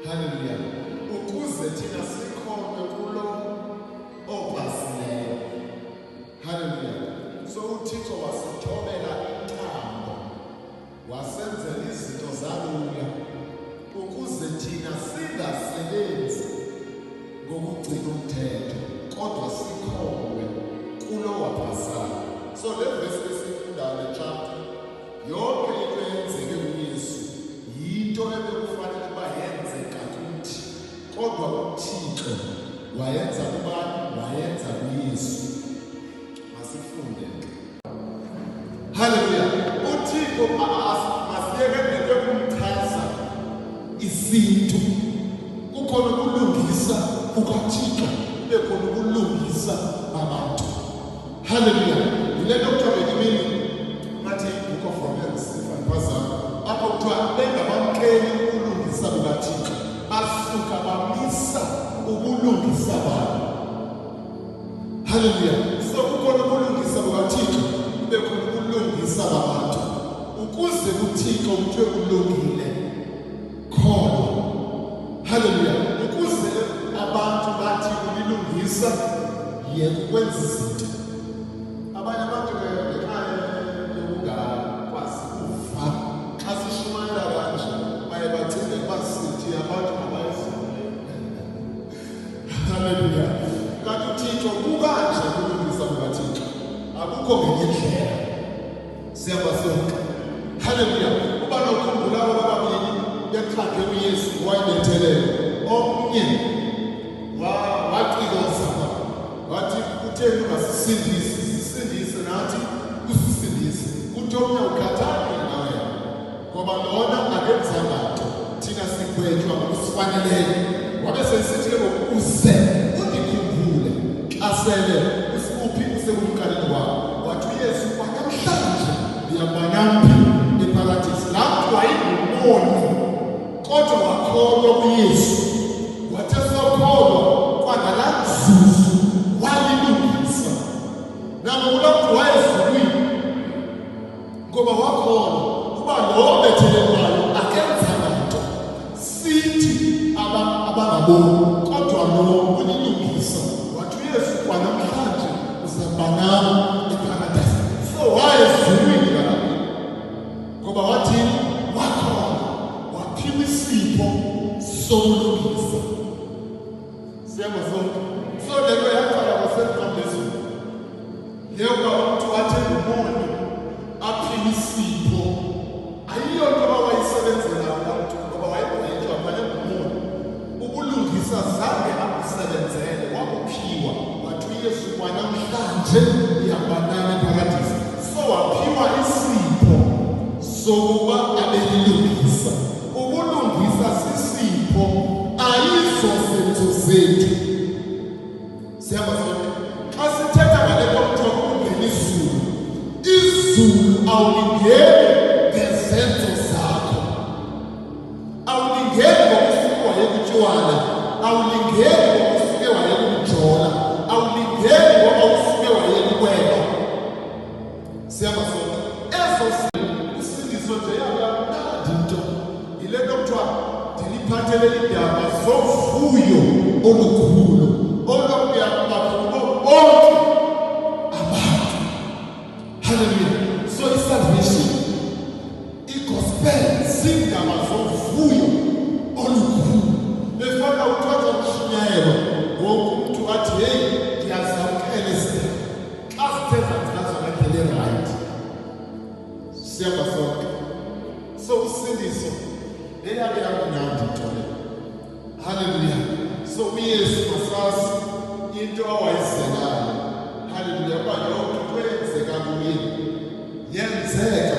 Haleluya. Ukuze thina sikholwe kulo opasileyo. Haleluya. So uThixo wasithobela intambo, wasenzela izinto zalula ukuze thina singasebenzi ngokugcina umthetho, kodwa sikholwe kulo wapasayo. So le verse esiyifundayo, le chapter yonke, into eyenzeke kuYesu yinto ebekufanele uba yenzeka kuthi, kodwa uThixo wayenza kubani? Wayenza kuYesu. Masifunde ke. Haleluya. UThixo, masiyeke nento yokumchaza isintu. Kukhona ukulungisa kukaThixo, kube khona ukulungisa babantu. Haleluya. Yile nto kuthiwa ngenye imini, ngathi Book of Romans if andiphazama, apho kuthiwa bengabamkeli ubulungisa bukaThixo, basuka bamisa ubulungisa babo. Haleluya. So kukhona ubulungisa bukaThixo, kube khona ubulungisa babantu. Ukuze kuThixo kuthiwe kulungile, kholwa. Haleluya. Ukuze abantu bathi ulilungisa, yeka ukwenza izinto. Abanye abantu ke, ngenxa yokungakwazi kuva xa sishumayela kanje, baye bacinge uba sithi abantu mabayizule. Haleluya. Kanti uThixo kukanje, kulungisa bukaThixo, akukho ngenye indlela. Siyaba sonke. Haleluya. Uba nokhumbula abo bababili bexhage uYesu, wayebethelela, omnye wacikoza wathi, "Kutheni ungasisindisi? Sisindise nathi, usisindise." Uthi omnye, "Ukhathali nawe, ngoba lona akenzanga nto, thina sigwetywa ngokusifaneleyo." Wabe sesithi ke ngoku, "Uze undikhumbule xa sele usuphi, usekumkanini wakho." Wathi uYesu, "Kwanamhlanje ndiyakuba namphi eparadisi." Laa mntu wayengumoni, kodwa wakholwa kuYesu. Wathe sokholwa, kwangalaa mzuzu walilungisa. Nangokulaa mntu wayezulwini, ngoba wakholwa uba lo bethelelwayo akenzanga nto, sithi abangaboni, kodwa lo ulilungisa. Wathi uYesu, "Kwanamhlanje uzawuba nam eparadise." So wayezulwini kaloku, ngoba wathini? Wakholwa, waphiwa isipho sobulungisa. Siyamba sonke. So le nto yaqala kwasemqamlezweni, leyokuba umntu athi ngumoni aphiwe isipho. Ayiyo nto awayisebenzela laa mntu, ngoba wayegwetywa phane ngumoni. Ubulungisa zange abusebenzele, wabuphiwa. Wathi uYesu, "Kwanamhlanje uyakuba nam eparadisi." So waphiwa isipho sokuba abe lilungisa. Ubulungisa sisipho, ayizo zenzo zethu. Sihamba sonke. Xa sithetha ngale nto kuthiwa kukungena izulu, izulu awulingeni ngezenzo zakho, awulingeni ngokusuke wayeka utywala, awulingeni ngokusuke wayeka ukujola, awulingeni ngoba usuke wayeka ukweba. Sihamba sonke. Ezo usindiso nje yamnandi into, yile nto kuthiwa ndiniphathele iindaba zovuyo olukhulu oluya kubakho kubo bonke abantu. Haleluya. So isalvation, igospel, ziindaba zovuyo olukhulu. Befana uthiwa xa kushunyayelwa, wonke umntu athi, "Heyi, ndiyazamkela ezi ndaba," xa zithe zachazwa ngendlela erayithi. Siyaba sonke. So usindiso leyake yamnandi into le. Haleluya. So uYesu, masazi into awayizelayo. Haleluya. Uba yonke into eyenzeka kuye yenzeka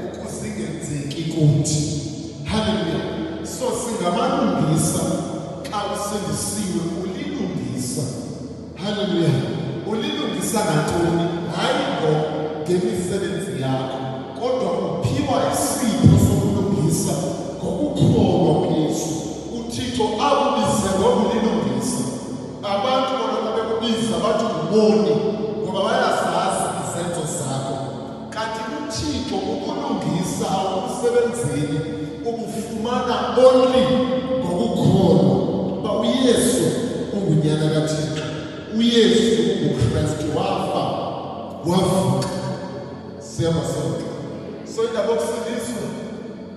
ukuze ingenzeki kuthi. Haleluya. So singamalungisa xa usindisiwe, ulilungisa. Haleluya. Ulilungisa ngantoni? Hayi ngemisebenzi yakho, kodwa uphiwa isipho sobulungisa ngokukholwa kuYesu. UThixo akubize ngokulilungisa. Abantu bona bekubiza bathi ngumoni, ngoba bayazazi izenzo zakho. Kanti uThixo ubulungisa awubusebenzeli, ubufumana only ngokukholwa. uYesu ungunyana kaThixo, uYesu unguKristu, wafa wavuka. Siyaba sonke. So indaba yokusindiswa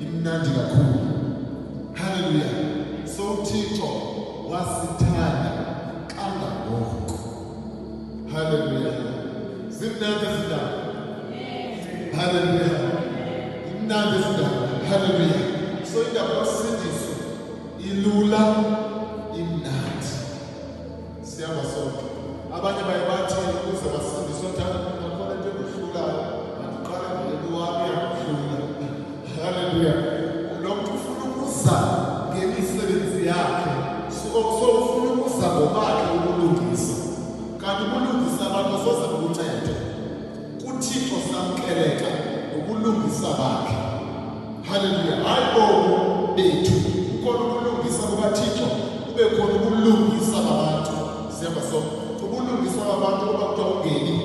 imnandi kakhulu. Haleluya. So uThixo wasithanda kangangoko. Haleluya. Zimnandi izindaba. Haleluya. Imnandi izindaba. Haleluya. So indaba yokusindiswa ilula, imnandi. Siyaba sonke. Abanye baye bathi ukuze basindiswe thana nakhona into endihlulayo, mandiqale ngolelo wami yakuhlula. Haleluya. Lo mntu ufuna ukuza ngemisebenzi yakhe. So ufuna ukuza ngobakhe ubulungisa. Kanti ubulungisa bakho soze bukuncede. KuThixo samkeleka ngobulungisa bakhe. Haleluya. Hayi bobu bethu. Kukhona ubulungisa bukaThixo, kube khona ubulungisa babantu. Siyaba sonke. Ubulungisa babantu oba kuthiwa ungeni,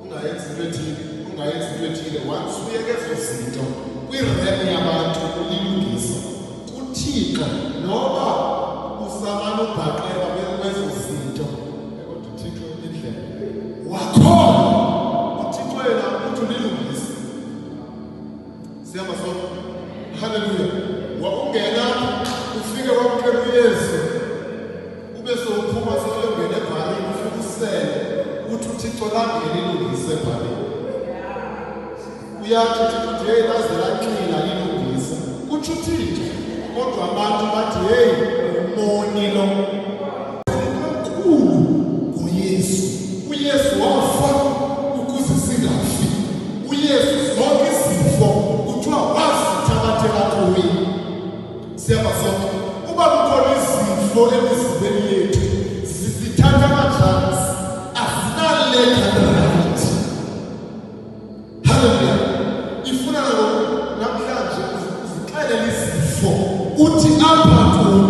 ungayenzi into ethile, ungayenzi into ethile. Once uyeke ezo zinto kwirem yabantu ulilungisa. KuThixo noba usamane ubhaqela kwezo zinto, kodwa uThixo indlela wakhona. UThixo yena uthi ulilungisa. Siyaba sonke. Haleluya. Wakungena ufike wamkela uYesu, ube sowuphuma sewuyongena ebharini, ufike usele, uthi uThixo langena ilungise ebharini. Uyathi uThixo uthi heyi, laze lanxila ilungisa. Kutsho uThixo, kodwa abantu bathi heyi, umoni lo. Enkulu ngoYesu. uYesu wafa ukuze singafi. uYesu zonke izifo kuthiwa wazithabathela kuye. Siyaba sonke. Uba kukhona izifo emizimbeni yethu, zisithatha ama-drugs, azinalegal right. Haleluya. Ifuna namhlanje uzixelele izifo, uthi apha kum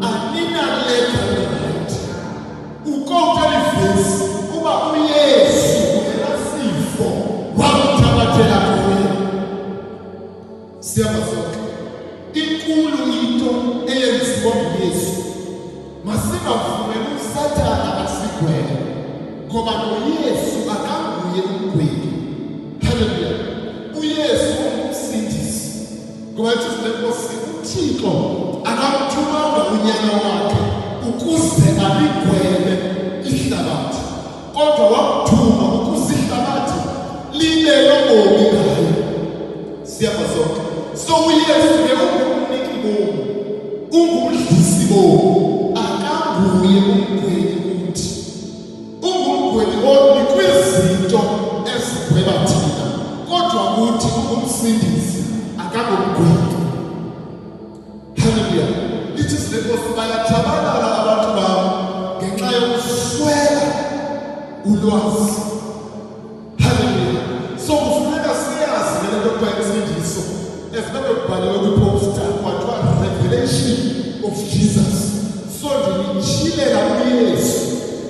anina-legal right. Ukowutha ivesi uba uYesu yena sifo wamthabathela kuye. Siyaba sonke. Inkulu into eyenziwa nguYesu. Masingavumeli uSathana asigwebe, ngoba noYesu akanguye umgwebi. Haleluya. uYesu ungumsindisi. Ngoba ithi lenkosi uThixo akamthumanga unyana wakhe ukuze aligwebe ihlabathi, kodwa wamthuma ukuze ihlabathi libe nobomi ngaye. Siyaba sonke. So uYesu ke ungumniki bomi, ungumdlisi bomi, akanguye umgwebi kuthi. Ungumgwebi only kwizinto ezigweba thina, kodwa kuthi ungumsindisi, akangumgwebi. Haleluya. Lithi lenkosi bayatshabalala abantu bam ngenxa yokuswela ulwazi. Haleluya. So kufuneka siyazi le nto kuthiwa insindiso. Ezinto kubhaliwe kwiposta kwathiwa Revelation of Jesus. So ndinityhilela uYesu,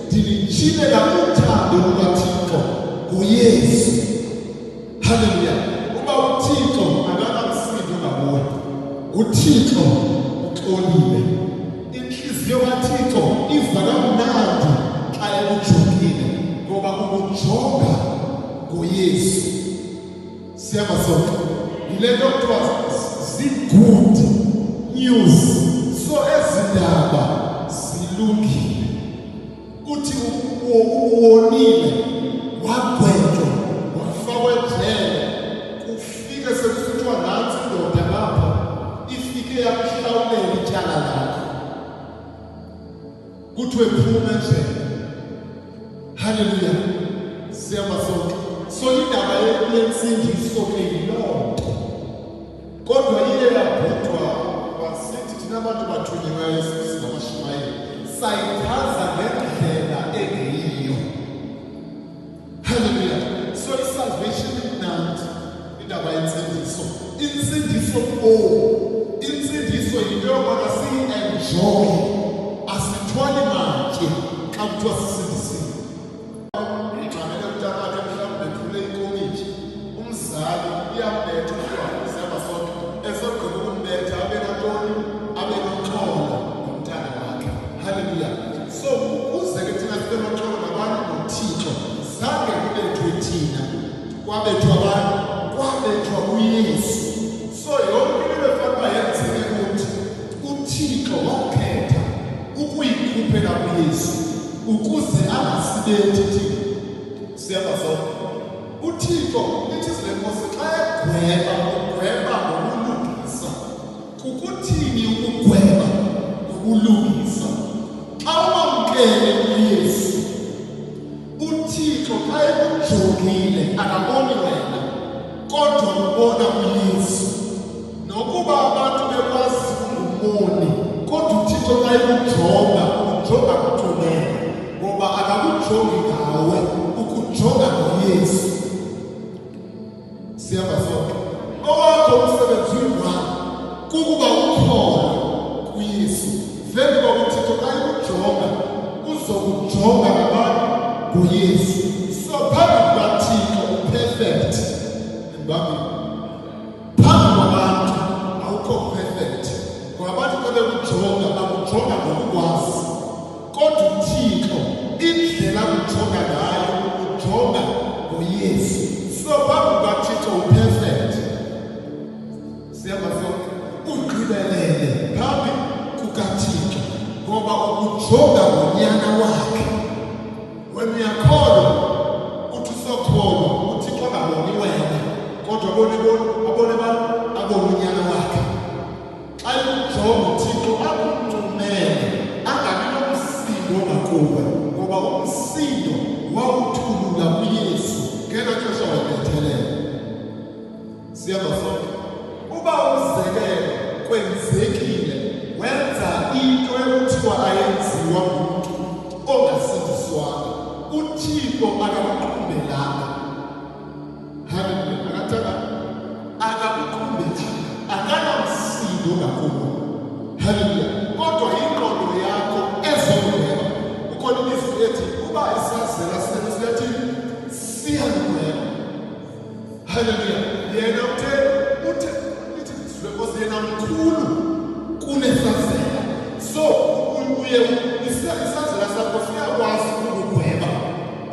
ndinityhilela uthando lukaThixo ngoYesu. Haleluya. Uba uThixo akanamsindo ngakuwe, uThixo uxolile. Inhliziyo kaThixo iva kamnandi xa ekujongile, ngoba ukujonga ngoYesu. Siyaba sonke. Yile nto kuthiwa zii-good news. So ezi ndaba zilungile. Uthi uwonile, wagwetywa, wafakwa ejele, kufike sekusithiwa nantsi indoda ngapha ifike yakuhlawulela ityala lakho, kuthiwe phuma ejele. Haleluya. Siyaba sonke. So indaba yensindiso ke yiloo nto, kodwa iye yabhudwa wasithi thina abantu bathunyiweyo singamashumayeli sayichaza ngendlela engeyiyo. Haleluya. So i-salvation imnandi, indaba yensindiso. Insindiso insindiso yinto yokubana siyi-enjoye, asithwali matye xa kuthiwa sisindisiwe. Ngxamele umntanakhe mhlawumbi ephule ikomityi, umzali Angasibethi thina. Siyaba sonke. UThixo ithi le Nkosi xa egweba, ugweba ngobulungisa. Kukuthini ukugweba ngobulungisa? Xa umamkele uYesu, uThixo xa ekujongile akaboni wena, kodwa ubona uYesu. Nokuba abantu bekwazi ungumoni, kodwa uThixo xa ekujonga, ukujonga kuthumele, ngoba akakujongi ngawe, ukujonga ngoYesu. Siyaba sonke. Owakho umsebenzi uyi-one kukuba ukholwe kuYesu. Vele uba uThixo xa ekujonga, uzokujonga ngabantu ngoYesu. So phambi kukaThixo uperfect. Ndibambile. Phambi kwabantu awukho perfect. Ngoba abantu xa bekujonga, bakujonga ngokukwazi. Kodwa uThixo indlela akujonga ngayo, ukujonga ngoYesu. So phambi kukaThixo uperfect. Siyaba sonke. Ugqibelele phambi kukaThixo ngoba ukujonga ngonyana wakhe. Wena uyakholwa, uthi usokholwa, uThixo angaboni wena, kodwa abone abone bani? Abone unyana wakhe. Xa ekujonga uThixo akuncumele, angabi nomsindo ngakuwe, ngoba umsindo wawuthulula kuYesu ngelo xesha wayebethelela. Siyaba sonke. Uba umzekelo kwenzekile wenza into ekuthiwa ayenziwa ngumntu ongasindiswanga, uThixo akakuqumbelanga. Haleluya. Akathanga akakuqumbelanga, akanamsindo ngakuwe. Haleluya. Kodwa ingqondo yakho ezokugweba. Kukhona ilizwi ethi uba isazela senu siyathini? Siyakugweba. Haleluya. Yena uthe ithi Nkosi yena mkhulu kunesazela. So uye isazela sakho siyakwazi ukugweba.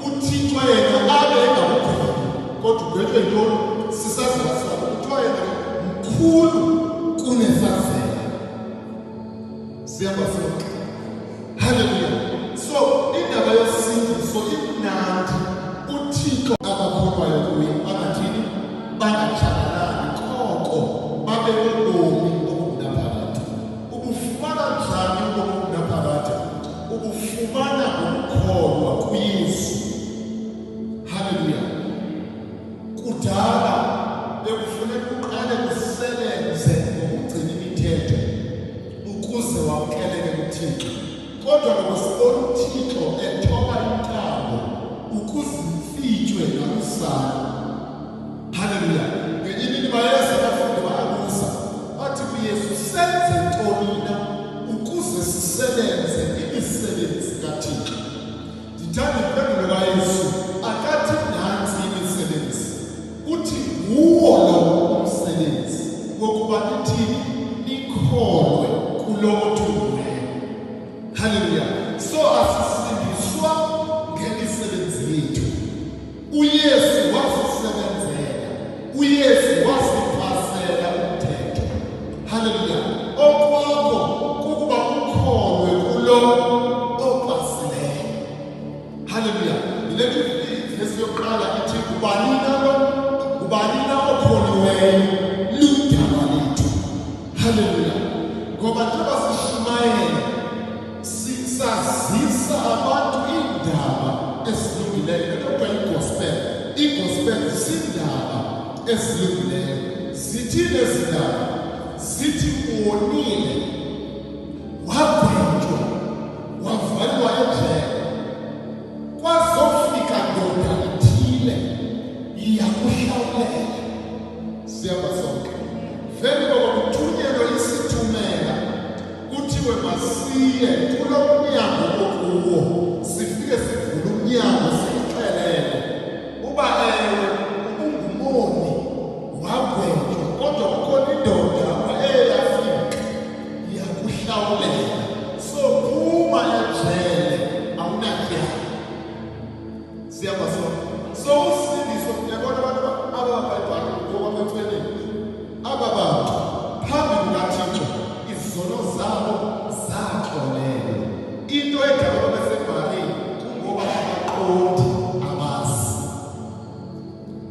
UThixo yena abe engakugwebi, kodwa ugwetywe yintoni? Sisazela sakho. Kuthiwa yena mkhulu kunesazela. Siyaba sonke. Haleluya. So indaba yosindiso imnandi. UThixo abakholwayo kuye bangathini? Bangatshabalali, koko babe nobomi obungunaphakade. Ubufumana njani ubomi obungunaphakade? Ubufumana ngokukholwa kuYesu. Haleluya. Kudala bekufuneka uqale usebenze ngokugcina imithetho ukuze wamkeleke kuThixo. Kodwa ngoba sibona uThixo ethoba intambo ukuze imfitshwe nalusana. Haleluya. Ngenye imini bayeza abafundi bayabuza, bathi kuYesu, senze ntoni na ukuze sisebenze imisebenzi kaThixo? Ndithanda impendulo kaYesu, akathi nantsi imisebenzi. Uthi nguwo lo umsebenzi wokuba nithini? Nikholwe kulo othumiweyo. Haleluya. So asisindiswa ngemisebenzi yethu. uYesu wasisebenzela. uYesu wasiphasela umthetho. Haleluya. Okwakho kukuba ukholwe kulo opasileyo. Haleluya. Yile nto ivesi yokuqala ithi ngubani na lo? Ngubani na okholiweyo? Ludaba lethu. Haleluya. Ngoba njengoba sishumayela, sisazisa abantu iindaba ezilungileyo. Le nto kuthiwa yigospel. Igospel ziindaba ezilungileyo. Zithini ezi ndaba? Zithi uwonile, wagwetywa, wavalelwa ejele. Kwazofika ndoda ithile yakuhlawulela. Siyaba sonke. Vele ngoba kuthunyelwe isithumela, kuthiwe masiye kulo mnyango okuwo, sifike sivule umnyango sikuxelele uba ewe ubungumoni, wagwetywa, kodwa kukhona indoda apha eye yafika yakuhlawulela. So phuma ejele, awunatyala. Siyaba sonke. So usindiso, uyabona abantu aba bayibhali ngokwapha aba bantu phambi kukaThixo izono zabo zaxolelwa. Into edala besebhaleni kungoba abaqondi. Abaqondi, abazi.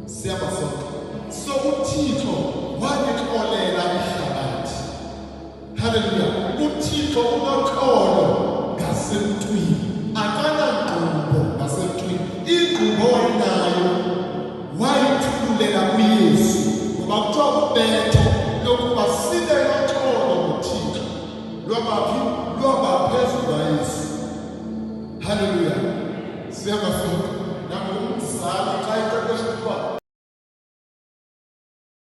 Siyaba sonke. So uThixo walixolela ihlabathi. Haleluya. UThixo unoxolo ngasemntwini, akanangqumbo ngasemntwini. Ingqumbo wayenayo wayithululela kuYesu, ngoba kuthiwa ubetho lokuba sibe noxolo noThixo lwabaphi? Lwaba phezu kwaYesu. Haleluya. Siyaba sonke.